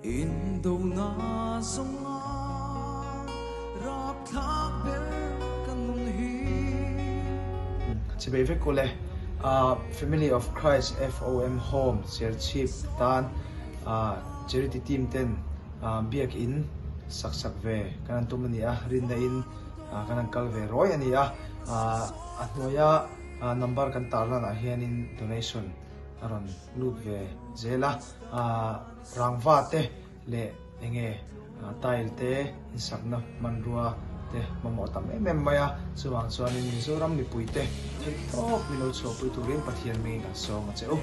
Indona zawnga rapthlak ber ka nun hi. Chibei vek ule, Family of Christ FOM Home Serchhip tan Charity Team ten Biakin sak sak ve kan han tum a ni a, rinna in kan han kal ve rawi a ni a, a hnuaia number kan tarlan ah hianin donation a rawn lut ve zel a. Rangva te leh enge tile te insakna hmanrua te mamawh tam em em mai a, chuvang chuanin Mizoram mipui te theihtawp min lo chhuahpui turin Pathian mingin kan sawng a che u.